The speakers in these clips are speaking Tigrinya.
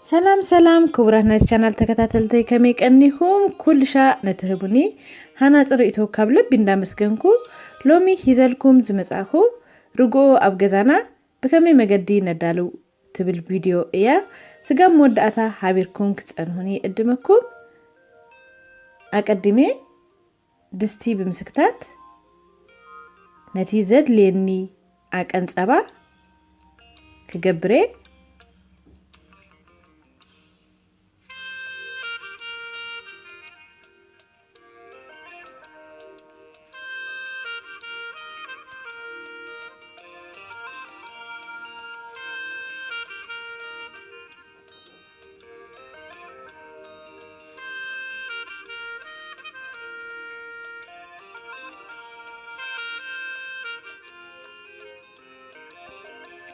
ሰላም ሰላም ክቡራት ናይ ቻናል ተከታተልተይ፣ ከመይ ቀኒኹም? ኩልሻ ነትህቡኒ ሃናፂ ርእይቶ ካብ ልቢ እንዳመስገንኩ፣ ሎሚ ሂዘልኩም ዝመጻእኩ ርግኦ ኣብ ገዛና ብከመይ መገዲ ነዳልው ትብል ቪድዮ እያ። ስጋብ መወዳእታ ሃቢርኩም ክትጸንሁኒ እድመኩም። ኣቀዲሜ ድስቲ ብምስክታት ነቲ ዘድልየኒ ዓቀን ጸባ ክገብሬ።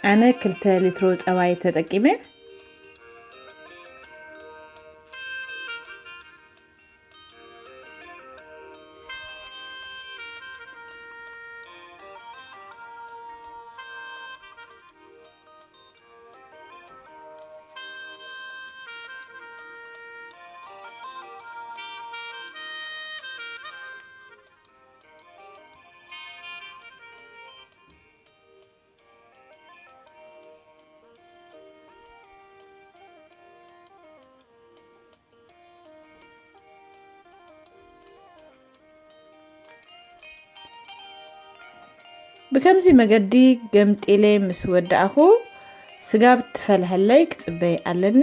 ኣነ ክልተ ሊትሮ ጸባይ ተጠቂመ። ብከምዚ መገዲ ገምጢለ ምስ ወዳእኹ፣ ስጋብ ትፈልሐለይ ክጽበይ ኣለኒ።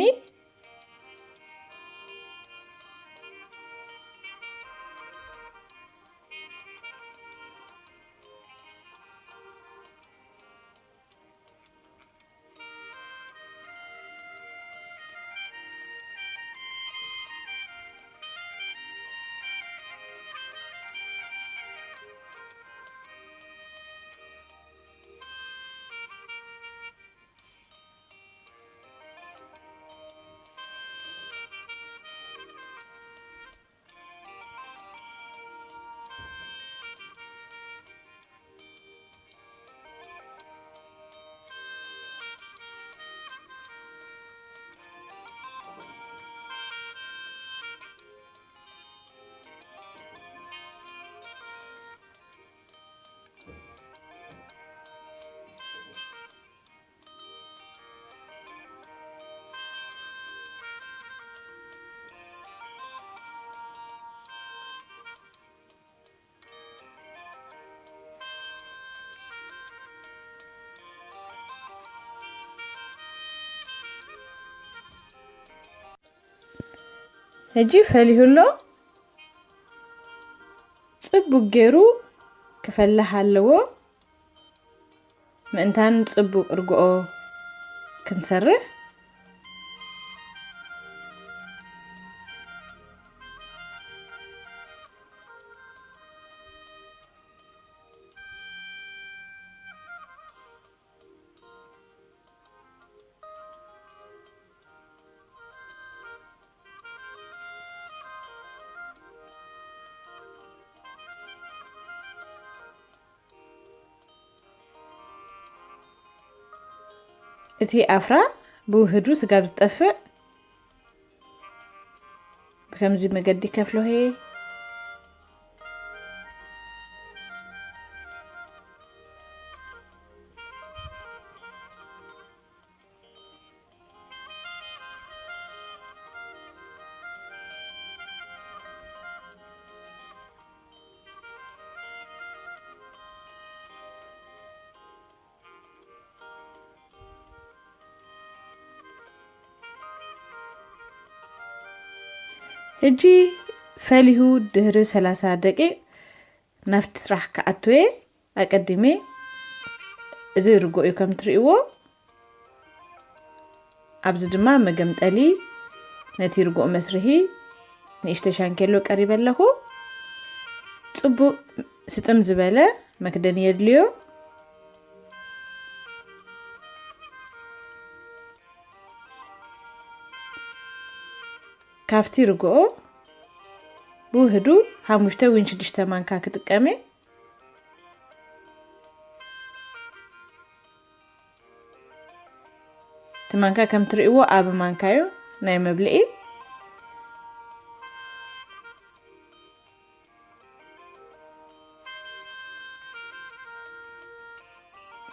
ሕጂ ፈሊሁ ኣሎ። ጽቡቅ ገይሩ ክፈልሕ ኣለዎ። ምእንታን ጽቡቅ ርግኦ ክንሰርሕ። እቲ ኣፍራ ብውህዱ ስጋብ ዝጠፍእ ብከምዚ መገዲ ከፍልሆ እየ። ሕጂ ፈሊሁ ድህሪ ሰላሳ ደቂቕ ናብቲ ስራሕ ክኣቱ እየ። ኣቀዲመ እዚ ርግኦ እዩ ከም ትርእይዎ። ኣብዚ ድማ መገምጠሊ ነቲ ርግኦ መስርሒ ንእሽተይ ሻንኬሎ ቀሪበ ኣለኹ። ጽቡቕ ስጥም ዝበለ መክደኒ የድልዮ። ካብቲ ርግኦ ብውህዱ ሓሙሽተ ወይ ሽዱሽተ ማንካ ክጥቀም እየ። ማንካ ከም ትርእይዎ ኣብ ማንካ እዩ ናይ መብልዒ።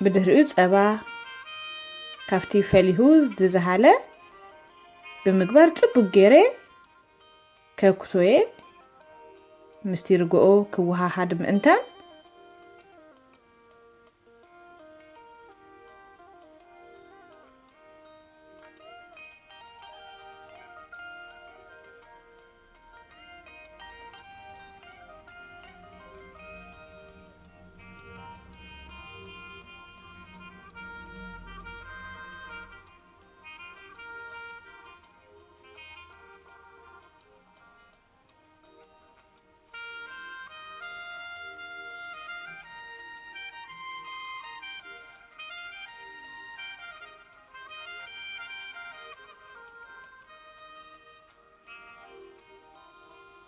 ብድሕሪኡ ጸባ ካብቲ ፈሊሁ ዝዝሃለ ብምግባር ጽቡቅ ገይረ ከኩሶ እየ። ምስቲ ርግኦ ክወሃሃድ ምእንታን።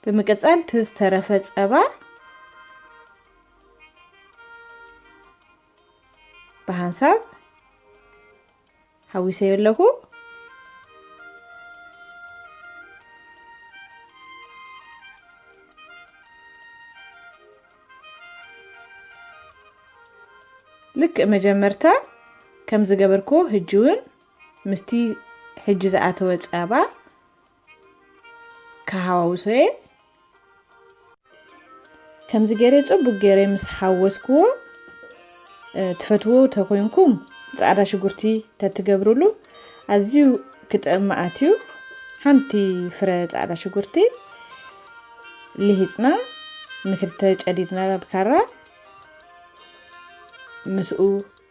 ብምቅጻል እቲ ዝተረፈ ጸባ ብሃንሳብ ሓዊሰዮ ኣለኹ። ልክእ መጀመርታ ከም ዝገበርኩዎ፣ ሕጂ እውን ምስቲ ሕጂ ዝኣተወ ጸባ ክሃዋውሶ እየ። ከምዚ ገይረ ጽቡቅ ገይረ ምስ ሓወስክዎ፣ እ፣ ትፈትዎ ተኮይንኩም ጻዕዳ ሽጉርቲ ተትገብሩሉ ኣዝዩ ክጥዕም መኣት እዩ። ሓንቲ ፍረ ጻዕዳ ሽጉርቲ ልሂጽና ንክልተ ጨዲድና ብካራ ምስኡ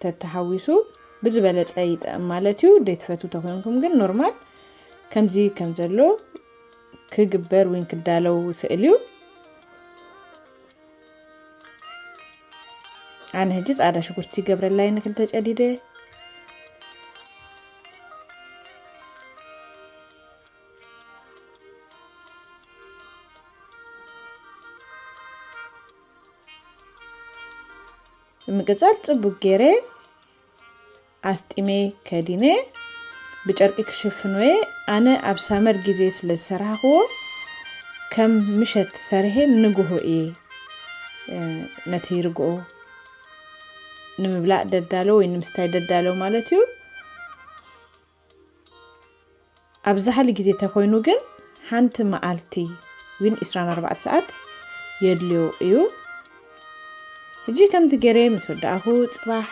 ተተሓዊሱ ብዝበለጸ ይጥዕም ማለት እዩ። ዘይትፈትዉ ተኮይንኩም ግን ኖርማል ከምዚ ከም ዘሎ ክግበር ወይ ክዳለው ይኽእል እዩ። ኣነ ሕጂ ጻዕዳ ሽጉርቲ ይገብረላ እየ ንክልተ ጨዲደ። ብምቅጻል ጽቡቅ ገይረ ኣስጢመ ከዲነ ብጨርቂ ክሽፍንወ። ኣነ ኣብ ሳመር ግዜ ስለ ዝሰራሕክዎ ከም ምሸት ሰርሔ ንግሆ እየ፣ እ፣ ነቲ ርግኦ ንምብላዕ ደዳሎ ወይ ንምስታይ ደዳሎ ማለት እዩ። ኣብ ዝሓሊ ግዜ ተኮይኑ ግን ሓንቲ መዓልቲ ዊን ዕስራን ኣርባዕተ ሰዓት የድልዮ እዩ። ሕጂ ከምዚ ገይረ ምስ ወዳእኹ ጽባሕ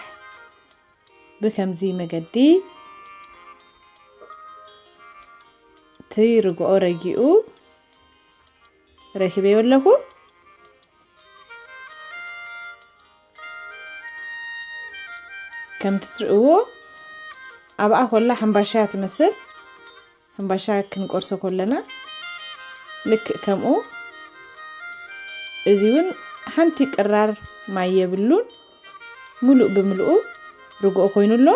ብከምዚ መገዲ እቲ ርግኦ ረጊኡ ረኪበዮ ኣለኹ። ከምቲ ትርእዎ ኣብኣ ኮላ ሕምባሻ ትመስል። ሕምባሻ ክንቆርሶ ኮለና ልክእ ከምኡ። እዚ እውን ሓንቲ ቅራር ማይ የብሉን። ምሉእ ብምሉኡ ርግኦ ኮይኑ ኣሎ።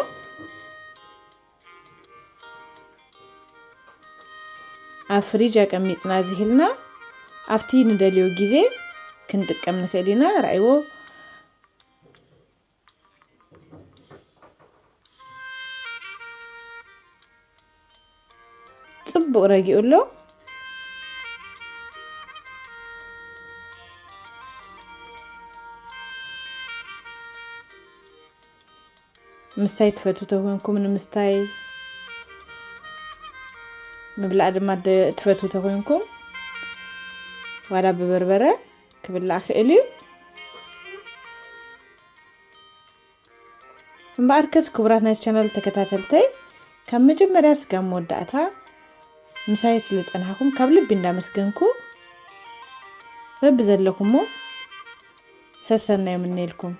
ኣብ ፍሪጅ ኣቀሚጥና ዝሂልና ኣብቲ ንደልዮ ግዜ ክንጥቀም ንኽእል ኢና። ርኣይዎ። ጽቡቕ ረጊኡ ኣሎ። ምስታይ ትፈትዉ ተኮንኩም ንምስታይ፣ ምብላዕ ድማ ደ-፣ ትፈትዉ ተኮንኩም ዋላ ብበርበረ ክብላዕ ክእል እዩ። እምበኣርከስ ክቡራት ናይ ቻነል ተከታተልተይ፣ ካብ መጀመርያ ስጋብ መወዳእታ ምሳይ ስለ ዝጸናሕኩም ካብ ልቢ እንዳመስገንኩ፣ በብዘለኹሞ ሰሰናዩ ምነየልኩም።